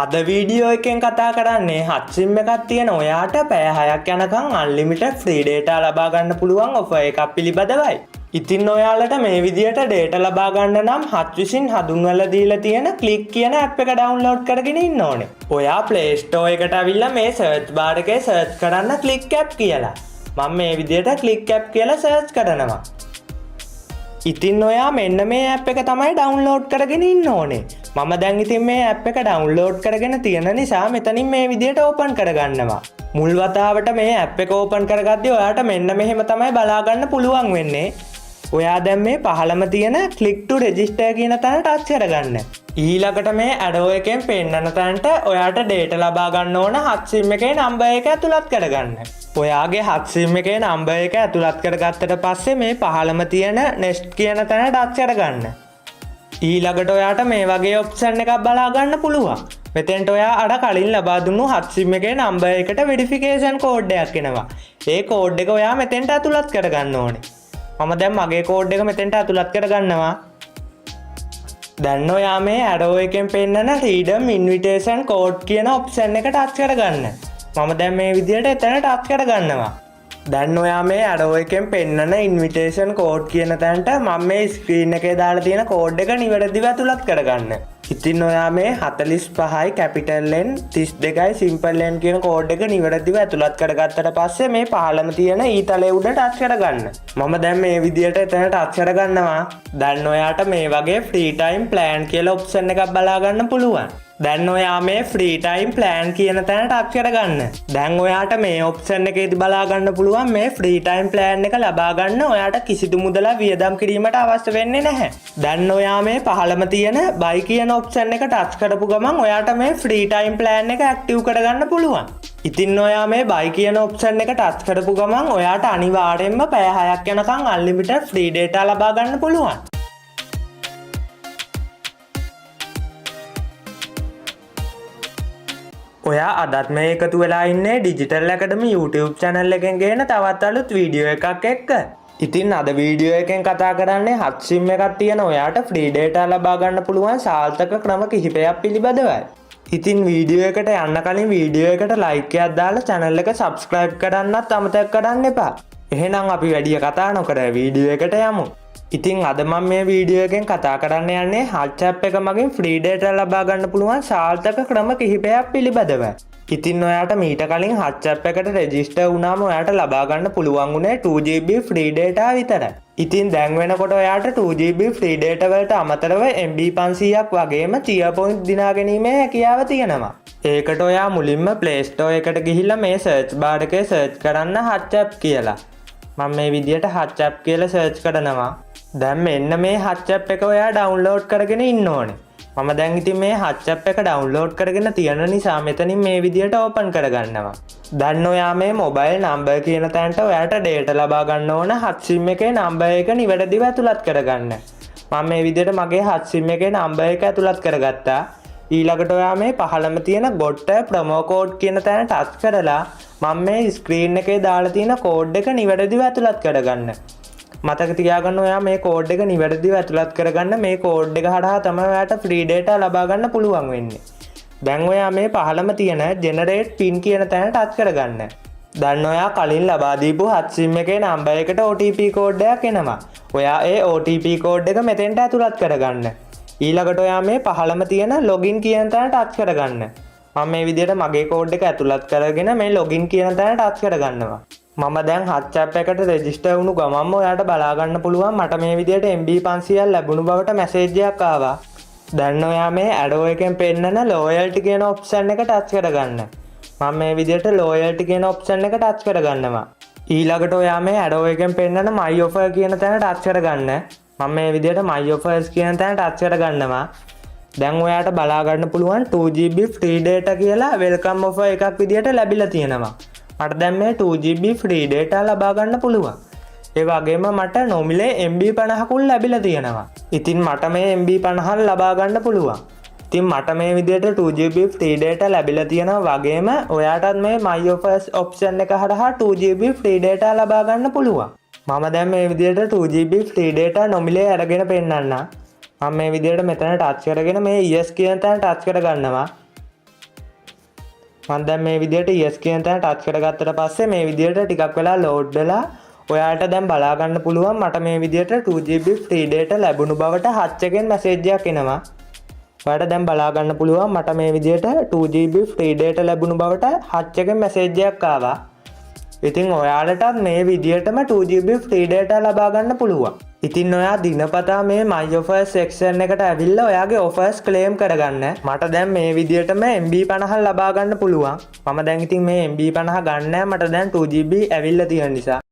අද වීඩියෝ එකෙන් කතා කරන්නේ හච් සිම් එකක් තියෙන ඔයාට පැය 6ක් යනකම් අන්ලිමිටඩ් ෆ්‍රී ඩේටා ලබා ගන්න පුළුවන් ඔෆර් එකක් පිළිබඳවයි. ඉතින් ඔයාලට මේ විදියට ඩේටා ලබා ගන්න නම් හච් විසින් හඳුන්වලා දීලා තියෙන ක්ලික් කියන ඇප් එක ඩවුන්ලෝඩ් කරගෙන ඉන්න ඕනේ. ඔයා Play Store එකට ඇවිල්ලා මේ සර්ච් බාර් එකේ සර්ච් කරන්න ක්ලික් ඇප් කියලා. මම මේ විදියට ක්ලික් ඇප් කියලා සර්ච් කරනවා. ඉතින් ඔයා මෙන්න මේ ඇප් එක තමයි ඩවුන්ලෝඩ් කරගෙන ඉන්න ඕනේ. මම දැන් ඉතින් මේ ඇප් එක ඩවුන්ලෝඩ් කරගෙන තියෙන නිසා මෙතනින් මේ විදියට ඕපන් කරගන්නවා. මුල් වතාවට මේ ඇප් එක ඕපන් කරගද්දි ඔයාට මෙන්න මෙහෙම තමයි බලා ගන්න පුළුවන් වෙන්නේ. ඔයා දැන් මේ පහළම තියෙන click to register කියන තැන ටච් කරගන්න. ඊළඟට මේ ඇරෝ එකෙන් පෙන්නන තැනට ඔයාට ඩේටා ලබා ගන්න ඕන හච් සිම් එකේ නම්බර් එක ඇතුළත් කරගන්න. ඔයාගේ හච් සිම් එකේ නම්බර් එක ඇතුළත් කරගත්තට පස්සේ මේ පහළම තියෙන next කියන තැන ටච් කරගන්න. ඊළඟට ඔයාට මේ වගේ ඔප්ෂන් එකක් බලා ගන්න පුළුවන්. මෙතෙන්ට ඔයා අර කලින් ලබා දුන්නු හච් සිම් එකේ නම්බර් එකට වෙරිෆිකේෂන් කෝඩ් එකක් එනවා. ඒ කෝඩ් එක ඔයා මෙතෙන්ට ඇතුළත් කරගන්න ඕනේ. මම දැන් මගේ කෝඩ් එක මෙතෙන්ට ඇතුළත් කරගන්නවා. දැන් ඔයා මේ ඇරෝ එකෙන් පෙන්නන රීඩීම් ඉන්විටේෂන් කෝඩ් කියන ඔප්ෂන් එක ටච් කරගන්න. මම දැන් මේ විදියට එතන ටච් කරගන්නවා. දැන් ඔයා මේ ඇරෝ එකෙන් පෙන්නන ඉන්විටේෂන් කෝඩ් කියන තැනට මම මේ ස්ක්‍රීන් එකේ දාලා තියෙන කෝඩ් එක නිවැරදිව ඇතුළත් කරගන්න. ඉතින් ඔයා මේ 45යි කැපිටල් N 32යි සිම්පල් N කියන කෝඩ් එක නිවැරදිව ඇතුළත් කරගත්තට පස්සේ මේ පහළම තියෙන ඊතලයේ උඩ ටච් කරගන්න. මම දැන් මේ විදියට එතන ටච් කරගන්නවා. දැන් ඔයාට මේ වගේ ෆ්‍රී ටයිම් ප්ලෑන් කියලා ඔප්ෂන් එකක් බලා ගන්න පුළුවන්. දැන් ඔයා මේ ෆ්‍රී ටයිම් ප්ලෑන් කියන තැන ටච් කරගන්න. දැන් ඔයාට මේ ඔප්ෂන් එකේදී බලා ගන්න පුළුවන් මේ ෆ්‍රී ටයිම් ප්ලෑන් එක ලබා ගන්න ඔයාට කිසිදු මුදලක් වියදම් කිරීමට අවශ්‍ය වෙන්නේ නැහැ. දැන් ඔයා මේ පහළම තියෙන බයි කියන ඔප්ෂන් එක ටච් කරපු ගමන් ඔයාට මේ ෆ්‍රී ටයිම් ප්ලෑන් එක ඇක්ටිව් කරගන්න පුළුවන්. ඉතින් ඔයා මේ බයි කියන ඔප්ෂන් එක ටච් කරපු ගමන් ඔයාට අනිවාර්යෙන්ම පැය 6ක් යනකම් අන්ලිමිටඩ් ෆ්‍රී ඩේටා ලබා ගන්න පුළුවන්. ඔයා අදත් මේ එකතු වෙලා ඉන්නේ ඩිජිටල් ඇකඩමි YouTube channel එකෙන් ගේන තවත් අලුත් වීඩියෝ එකක් එක්ක. ඉතින් අද වීඩියෝ එකෙන් කතා කරන්නේ හච් සිම් එකක් තියෙන ඔයාට ෆ්‍රී ඩේටා ලබා ගන්න පුළුවන් සාර්ථක ක්‍රම කිහිපයක් පිළිබඳවයි. ඉතින් වීඩියෝ එකට යන්න කලින් වීඩියෝ එකට ලයික් එකක් දාලා channel එක subscribe කරන්නත් අමතක කරන්න එපා. එහෙනම් අපි වැඩිය කතා නොකර වීඩියෝ එකට යමු. ඉතින් අද මම මේ වීඩියෝ එකෙන් කතා කරන්න යන්නේ හච් ඇප් එක මගින් ෆ්‍රී ඩේටා ලබා ගන්න පුළුවන් සාර්ථක ක්‍රම කිහිපයක් පිළිබඳව. ඉතින් ඔයාට මීට කලින් හච් ඇප් එකට රෙජිස්ටර් වුණාම ඔයාට ලබා ගන්න පුළුවන් වුණේ 2 GB free data විතරයි. ඉතින් දැන් වෙනකොට ඔයාට 2 GB free data වලට අමතරව MB 500ක් වගේම චියර් පොයින්ට් දිනා ගැනීමේ හැකියාව තියෙනවා. ඒකට ඔයා මුලින්ම Play Store එකට ගිහිල්ලා මේ සර්ච් බාර් එකේ සර්ච් කරන්න හච් ඇප් කියලා. මම මේ විදියට හච් ඇප් කියලා සර්ච් කරනවා. දැන් මෙන්න මේ හච් ඇප් එක ඔයා ඩවුන්ලෝඩ් කරගෙන ඉන්න ඕනේ. මම දැන් ඉතින් මේ හච් ඇප් එක ඩවුන්ලෝඩ් කරගෙන තියෙන නිසා මෙතනින් මේ විදියට ඕපන් කරගන්නවා. දැන් ඔයා මේ මොබයිල් නම්බර් කියන තැනට ඔයාට ඩේටා ලබා ගන්න ඕන හච් සිම් එකේ නම්බර් එක නිවැරදිව ඇතුළත් කරගන්න. මම මේ විදියට මගේ හච් සිම් එකේ නම්බර් එක ඇතුළත් කරගත්තා. ඊළඟට ඔයා මේ පහළම තියෙන ගොට් ප්‍රොමෝ කෝඩ් කියන තැන ටච් කරලා මම මේ ස්ක්‍රීන් එකේ දාලා තියෙන කෝඩ් එක නිවැරදිව ඇතුළත් කරගන්න. මතක තියාගන්න, ඔයා මේ කෝඩ් එක නිවැරදිව ඇතුළත් කරගන්න. මේ කෝඩ් එක හරහා තමයි ඔයාට ෆ්‍රී ඩේටා ලබා ගන්න පුළුවන් වෙන්නේ. දැන් ඔයා මේ පහළම තියෙන ජෙනරේට් පින් කියන තැන ටච් කරගන්න. දැන් ඔයා කලින් ලබා දීපු හච් සිම් එකේ නම්බර් එකට OTP code එකක් එනවා. ඔයා ඒ OTP code එක මෙතෙන්ට ඇතුළත් කරගන්න. ඊළඟට ඔයා මේ පහළම තියෙන ලොගින් කියන තැන ටච් කරගන්න. මම මේ විදිහට මගේ කෝඩ් එක ඇතුළත් කරගෙන මේ ලොගින් කියන තැන ටච් කරගන්නවා. මම දැන් හච් ඇප් එකට රෙජිස්ටර් වුණු ගමන්ම ඔයාට බලා ගන්න පුළුවන් මට මේ විදිහට MB 500ක් ලැබුණු බවට මැසේජ් එකක් ආවා. දැන් ඔයා මේ ඇරෝ එකෙන් පෙන්නන ලොයල්ටි කියන ඔප්ෂන් එක ටච් කරගන්න. මම මේ විදිහට ලොයල්ටි කියන ඔප්ෂන් එක ටච් කරගන්නවා. ඊළඟට ඔයා මේ ඇරෝ එකෙන් පෙන්නන මයි ඔෆර් කියන තැන ටච් කරගන්න. මම මේ විදිහට මයි ඔෆර්ස් කියන තැන ටච් කරගන්නවා. දැන් ඔයාට බලා ගන්න පුළුවන් 2 GB free data කියලා welcome offer එකක් විදිහට ලැබිලා තියෙනවා. මට දැන් මේ 2 GB free data ලබා ගන්න පුළුවන්. ඒ වගේම මට නොමිලේ MB 50කුත් ලැබිලා තියෙනවා. ඉතින් මට මේ MB 50 ලබා ගන්න පුළුවන්. ඉතින් මට මේ විදිහට 2 GB free data ලැබිලා තියෙනවා වගේම ඔයාටත් මේ My Offers option එක හරහා 2 GB free data ලබා ගන්න පුළුවන්. මම දැන් මේ විදිහට 2 GB free data නොමිලේ අරගෙන පෙන්නන්නම්. මම මේ විදිහට මෙතන ටච් කරගෙන මේ yes කියන තැන ටච් කරගන්නවා. මම දැන් මේ විදියට yes කියන තැන ටච් කරගත්තට පස්සේ මේ විදියට ටිකක් වෙලා ලෝඩ් වෙලා ඔයාලට දැන් බලා ගන්න පුළුවන් මට මේ විදියට 2 GB free data ලැබුණු බවට හච් එකෙන් මැසේජ් එකක් එනවා. ඔයාලට දැන් බලා ගන්න පුළුවන් මට මේ විදියට 2 GB free data ලැබුණු බවට හච් එකෙන් මැසේජ් එකක් ආවා. ඉතින් ඔයාලටත් මේ විදියටම 2 GB free data ලබා ගන්න පුළුවන්. ඉතින් ඔයා දිනපතා මේ My Offers section එකට ඇවිල්ලා ඔයාගේ offers claim කරගන්න. මට දැන් මේ විදියටම MB 50 ලබා ගන්න පුළුවන්. මම දැන් ඉතින් මේ MB 50 ගන්න නෑ, මට දැන් 2 GB ඇවිල්ලා තියෙන නිසා.